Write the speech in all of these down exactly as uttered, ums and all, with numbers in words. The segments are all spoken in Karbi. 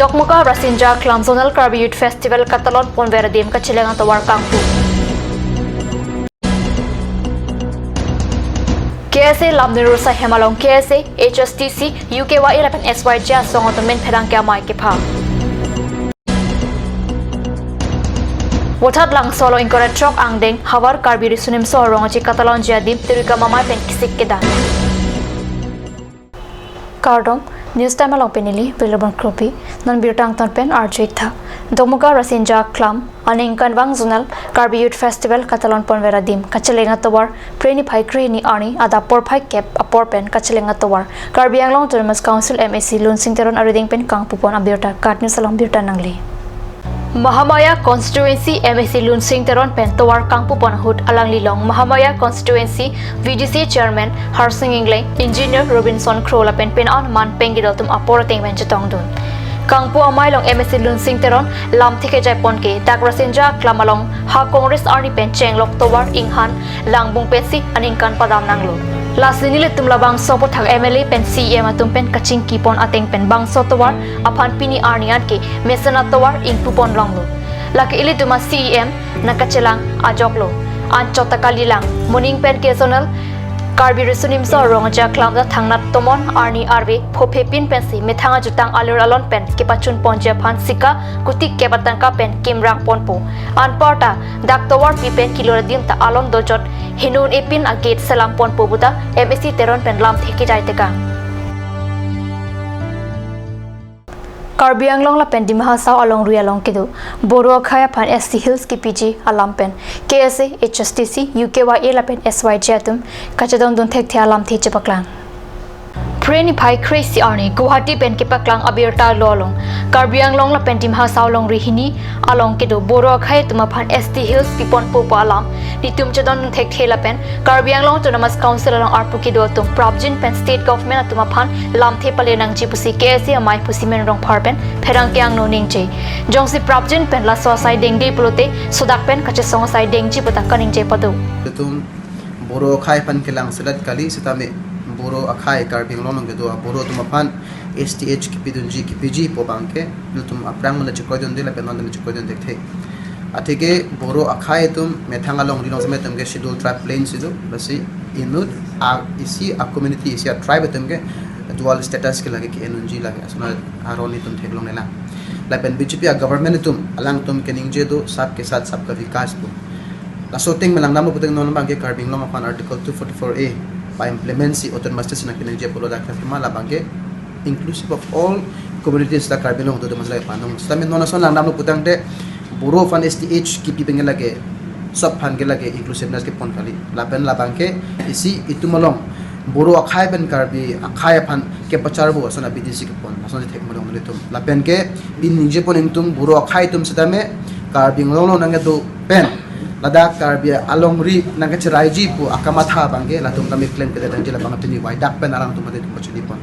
Dokmoka Rasinja Aklam Zonal Karbi Youth Festival katalon ponver adim kacheleng atovar kangpu. K S A Lamdin Rusa hem along K S A, H S T C, U K Y A lapen S Y J asong atum pen pherangke amei kepha. Vothatlangso along ingkoi ra throk angdeng havar Karbi Riso Nimso Rong Aje katalonji adim terika mamai pen kisik kedan. Kardom, News Time along pen neli Vilabon Kropi, non birta angton pen arju-ik tha. Dokmoka Rasinja Aklam aningkanvang Zonal Karbi Youth Festival katalon ponver adim kacheleng atovar Phre niphai krehini arni adap porphai kep apor pen kacheleng atovar Karbi Anglong Autonomous Council M A C Lunsing Teron arideng pen kangpupon abirta KAT News along birta nangle. Mahamaya Constituency M A C Lunsing Teron pen tovar kangpupon ahut alangli along Mahamaya Constituency V D C Chairman Harsing Engleng, Engineer Robinson Kro lapen pini an man pengkidol atum apor ateng pen chetongdun. Kangpu amei along M A C Lunsing Teron lamthe kejai pon ke dak Rasinja Aklam along ha Congress arni pen chenglok tovar inghan langbung pensi aningkan padam nanglo. Lasi nelitum labangso aputhak M L A pen C E M atum pen kachingkipon ateng pen bangso tovar aphan pini arni anke mesen atovar ingpupon longlo. Lake ilitum a C E M nangkachelang ajoklo. Anchot ta kalilang, moning pen ke Zonal Karbi Riso Nimso Rong Aje Aklam ta thangnat tomon arni arve phophe pin pensi methang ajutang alur alon pen kepachun ponji aphan sika kuti kep atangka pen kimrang ponpo. Anparta dak tovar pi pen kelun adim ta alon dojot henun epin agate selam ponpo pu ta M A C Teron pen lamthe kejai tekang. Karbi Anglong lapen Dima Hasao alongri along kedo Boro akhei aphan S T Hills kipiji alam pen K S A, H S T C, U K Y A lapen S Y J atum kachedondun thekthe alamthe chepaklang. Phre niphai kre-isi arni Guwahati pen kepaklang abirta lo along Karbi Anglong lapen Dima Hasao alongri hini along kedo Boro akhei atum aphan S T Hills piponpo pu alam nelitum chedondun thekthe lapen Karbi Anglong Autonomous Council along arpu kedo atum prapjin pen State Government atum aphan lamthe pale nangji pusi K S A amei Pusimen Rongphar pen pherangke angno ningje. Jongsi prapjin pen laso asai dengde pulote sodak pen kachesong asai dengji pu ta kaningje pado. Itum Boro akhei aphan kelang selat kali sitame Boro akhei Karbi Anglong along kedo Boro atum aphan S T H kipidunji kipiji pu abangke ilitum aphrang mane chekroidunde lapen non mane chekroidun thekthe. Atheke Boro akhei atum methang alongri along seme atum ke Scheduled Tribe Plains itum, lasi inut a isi a community isi a tribe atum ke dual status ke lake ke-enunji lake asona aron itum theklonglelang. Lapen B J P a government itum alangtum keningje do sabke saath sabka vikas pu. Laso ateng melangdamlo puteng non abangke Karbi Anglong aphan Article two forty-four A pa-implement si autonomous state si nangkeningje pulo dak thema labangke inclusive of all communities ta Karbi Anglong do masala panung. Sitame non ason langdamlo putangte Boro aphan S T H kipi pen ke lake sob aphan ke lake inclusiveness kepon kali. Lapen labangke isi itum along Boro akhei pen Karbi akhei aphan kepacharbo asona B D C kepon asona thek malong nelitum. Lapen ke pini ningje pon ingtung Boro akhei atum sitame Karbi Anglong along nangkedo pen ladak Karbi alongri nangkecheraiji pu akamatha abangke latum tame klem kedet nangji labang pini waidak pen alangtum pate tum pachini pon.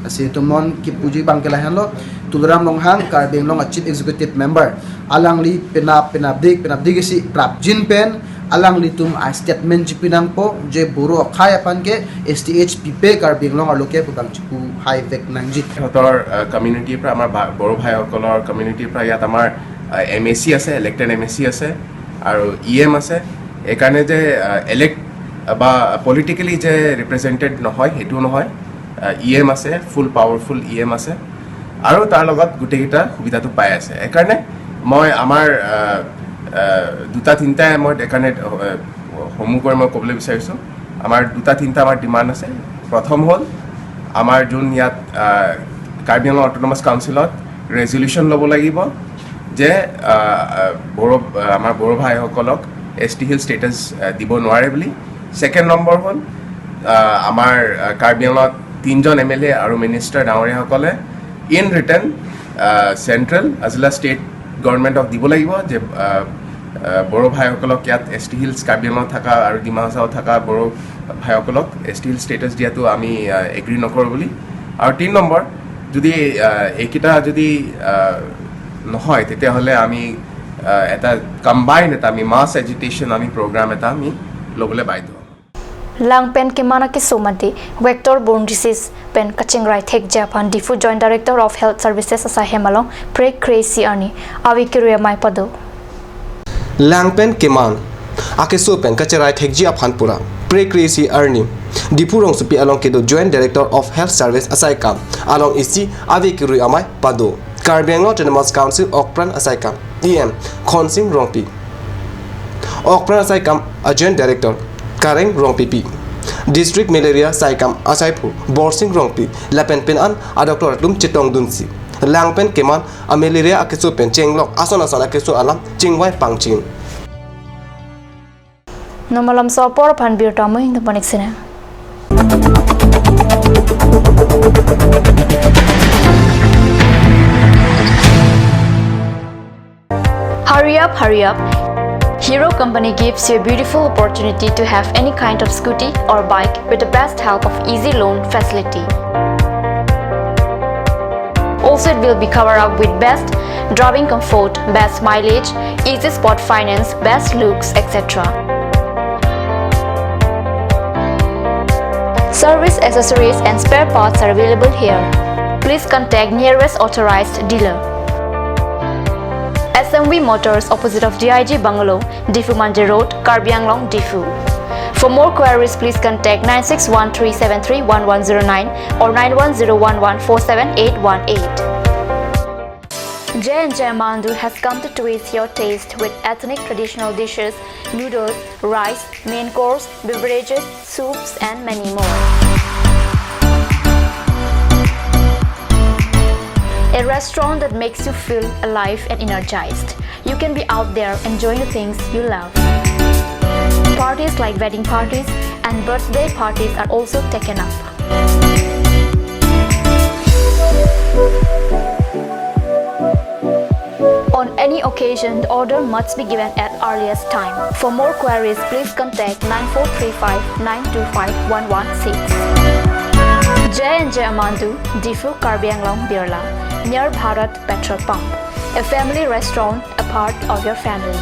Lasi itum non kipuji abangke lahenlo, Tuliram Ronghang Karbi Anglong a Chief Executive Member alangli penap penapdik penapdik isi prapjin pen alanglitum a statement chipi nangpo je Boro akhei aphan ke S T H pipe Karbi Anglong arlo ke pu abang chipu haivek nangji. সিহঁতৰ কমিউনিটিৰ পৰা, আমাৰ বা- বড়ো ভাইসকলৰ কমিউনিটিৰ পৰা ইয়াত আমাৰ এম এ চি আছে, ইলেক্টেড এম এ চি আছে আৰু ই এম আছে। এইকাৰণে যে ইলেক্ট বা পলিটিকেলি যে ৰিপ্ৰেজেণ্টেড নহয়, সেইটো নহয়। ই এম আছে, ফুল পাৱাৰফুল ই এম আছে আৰু তাৰ লগত গোটেইকেইটা সুবিধাটো পাই আছে। এইকাৰণে মই আমাৰ আহ, আহ, দুটা তিনিটাই মই এইকাৰণে আহ, সমূহ কৰি মই ক'বলৈ বিচাৰিছোঁ। আমাৰ দুটা তিনিটা আমাৰ ডিমাণ্ড আছে। প্ৰথম হ'ল আমাৰ যোন ইয়াত আহ, কাৰ্বি আংলং অট'নমাছ কাউন্সিলত ৰেজলিউশ্যন ল'ব লাগিব যে আহ, আহ, বড়ো আহ, আমাৰ বড়ো ভাইসকলক এছ টি হিল ষ্টেটাছ আহ, দিব নোৱাৰে বুলি। ছেকেণ্ড নম্বৰ হ'ল আহ, আমাৰ আহ, কাৰ্বি আংলঙত তিনিজন এম এল এ আৰু মিনিষ্টাৰ ডাঙৰীয়াসকলে ইন ৰিটাৰ্ণ চেণ্ট্ৰেল আজিলা ষ্টেট গভৰ্ণমেণ্টক দিব লাগিব যে আহ, আহ, বড়ো ভাইসকলক ইয়াত এছ টি হিলছ কাৰ্বি আংলঙত থকা আৰু ডিমা হাছাওত থকা বড়ো ভাইসকলক এছ টি হিল ষ্টেটাছ দিয়াটো আমি এগ্ৰী নকৰোঁ বুলি। আৰু তিনি নম্বৰ, যদি আহ, এইকেইটা যদি আহ, নহয়, তেতিয়াহ'লে আমি আহ, এটা কম্বাইণ্ড এটা আমি মাছ এজিটেশ্যন আমি প্ৰগ্ৰাম এটা আমি ল'বলৈ বাধ্য হ'ম। Lang pen keman akeso mate vector borne disease pen kachingrai thekji aphan Diphu Joint Director of Health Services asai hem along prekre isi arni ave kerui amei pado. Lang pen keman akeso pen kachingrai thekji aphan pura prekre isi arni Diphu rongsopi along kedo Joint Director of Health Service asaikam along isi ave kerui amei pado. Karbi Anglong Autonomous Council Okpran asaikam E M Khonsing Rongpi, Okpran asaikam a Joint Director Kareng Rongpipi, District Malaria saikam asaiphu Borsing Rongpi lapen pin an a doctor atum chetongdunsi lang pen keman a malaria akeso pen chenglok ason ason akeso alam chingvai pangcheng. Non malomso apor aphan birta mo hing panik sene. Hurry up, hurry up. Hero Company gives you a beautiful opportunity to have any kind of scooty or bike with the best help of easy loan facility. Also, it will be covered up with best driving comfort, best mileage, easy spot finance, best looks, et cetera. Service accessories and spare parts are available here. Please contact nearest authorized dealer. S M V Motors, opposite of D I G Bungalow, Diphu Manja Road, Karbi Anglong, Diphu. For more queries, please contact nine six one three seven three one one zero nine or nine one zero one one four seven eight one eight. J and J Mandu has come to twist your taste with ethnic traditional dishes, noodles, rice, main course, beverages, soups, and many more. A restaurant that makes you feel alive and energized. You can be out there enjoying the things you love. Parties like wedding parties and birthday parties are also taken up. On any occasion, the order must be given at earliest time. For more queries, please contact nine four three five nine two five one one six. J and J Amandu, Diphu, Karbi Anglong, Birla, near Bharat Petrol Pump. A family restaurant, a part of your family.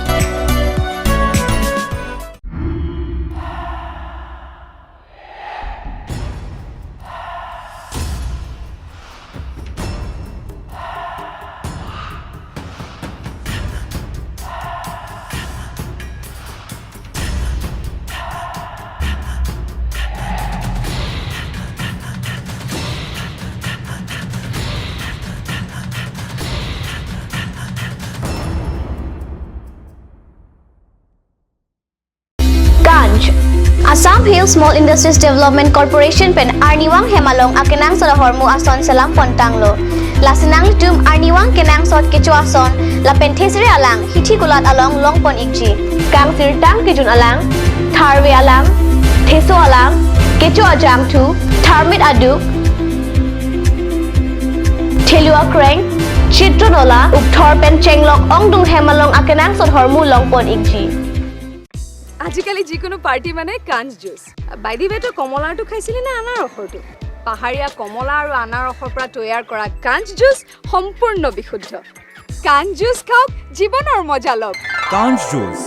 Kanj. Assam Hill Small Industries Development Corporation pen arnivang hem along akenangsot ahormu ason selam pontanglo. Lasi nanglitum arnivang kenangsot kecho ason lapen thesere alang hithi kulat along longpon ikji. Kangsirtang kejun alang, tharve alang, theso alang, kecho ajangthu, tharmit aduk, thelu akreng, chitro nola, ukthor pen chenglok ongdung hem along akenangsot ahormu longpon ikji. আজিকালি যিকোনো পাৰ্টি মানে কাঞ্জ juice. By the ৱে, তই কমলাৰটো খাইছিলি নে আনাৰসৰটো? পাহাৰীয়া কমলা আৰু আনাৰসৰ পৰা তৈয়াৰ কৰা কাঞ্জ জুচ সম্পূৰ্ণ বিশুদ্ধ। কাঞ্জ জুচ খাওক, জীৱনৰ মজা লওক। Kanj Juice.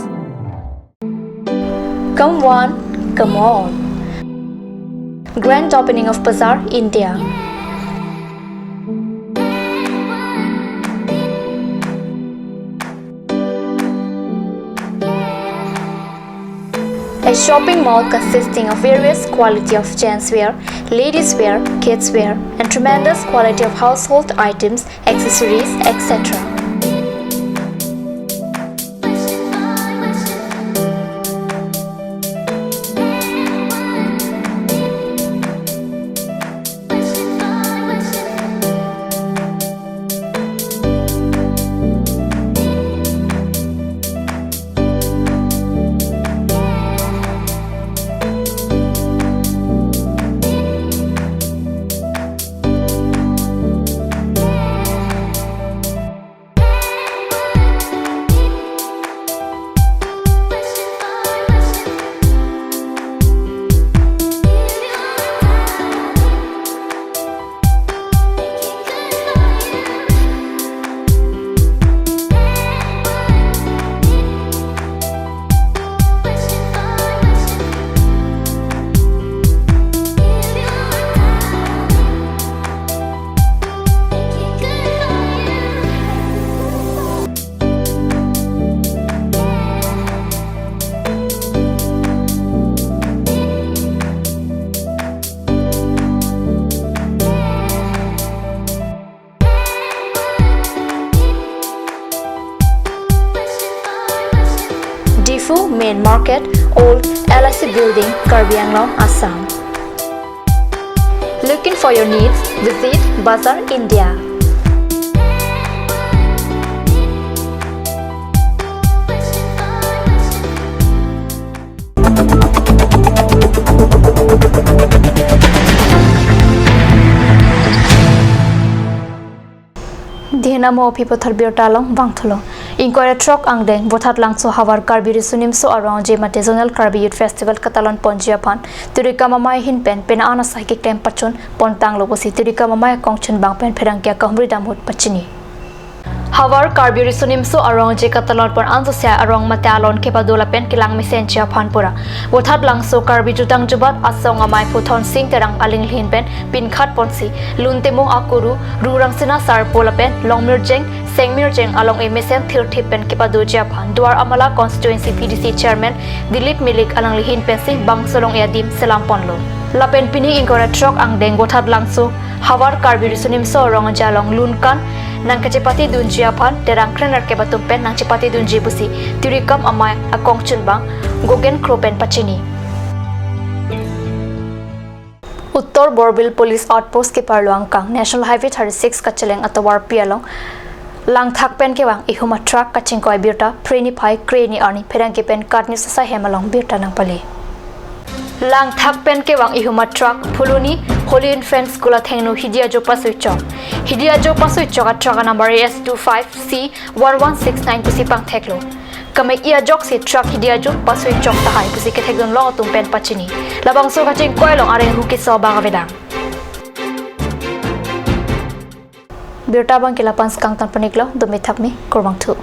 Come one, come all. Grand opening of Bazaar, India. A shopping mall consisting of various quality of gents wear, ladies wear, kids wear, and tremendous quality of household items, accessories, et cetera. Fu Main Market, Old L I C Building, Karbi Anglong, Assam. Looking for your needs? Visit Bazar India. Dihena mo aphi puthot birta along vangthulo. Ingkoi ra throk angdeng Vothatlangso havar Karbi Riso Nimso Arong J mate Zonal Karbi Youth Festival katalon ponji aphan Tirikam Amei ahin pen pena an asai keklem pachun pontanglo pusi Tirikam Amei akongchunbang pen pherangke akahumri damhut pachini. Havar Karbi Riso Nimso Arong J katalon pon ansose arong mate alon kepado lapen kelang mesenji aphan pura Vothatlangso Karbi Jutang Jubat Asong Amei Phuthon Sing Terang aling ahin pen pinkhat ponsi Luntemung Akuru, Rurangsina Sarpo lapen Longmirjeng, Sengmirjeng along-e mesen thirthip pen kepadoji aphan Duar Amala Constituency P D C Chairman Dilip Milik alangli ahin pensi bangso along-e adim selam ponlo. Lapen pini ingkoi ra throk angdeng Vothatlangso havar Karbi Riso Nimso Arong J along lunkan nangkachepatedunji aphan Terang krenerkep atum pen nangchepatedunji pusi Tirikam Amei akongchunbang Gogen Kro pen pachini. Uttor Borbil Police Outpost keparlo angkang National Highway thirty-six kacheleng atovarpi along langthak pen kevang ihum a truck kachingkoi birta Phre niphai kre-ni arni pherangke pen KAT News asai hem along birta nangpale. Langthak pen kevang ihum a truck Phuloni Holy Infant School athengno hidi ajo pasui chok. Hidi ajo pasui chok a truck a number A S two five C one one six nine pusi pangtheklo. Kamek-i ajoksi truck hidi ajo pasui chok tahai pusi kethekdun long atum pen pachini. Labangso kachingkoi along areng hu keso abang avedang. Birta abang ke la-an pen kangton pon-iklo, dome thakme, kurvangthu.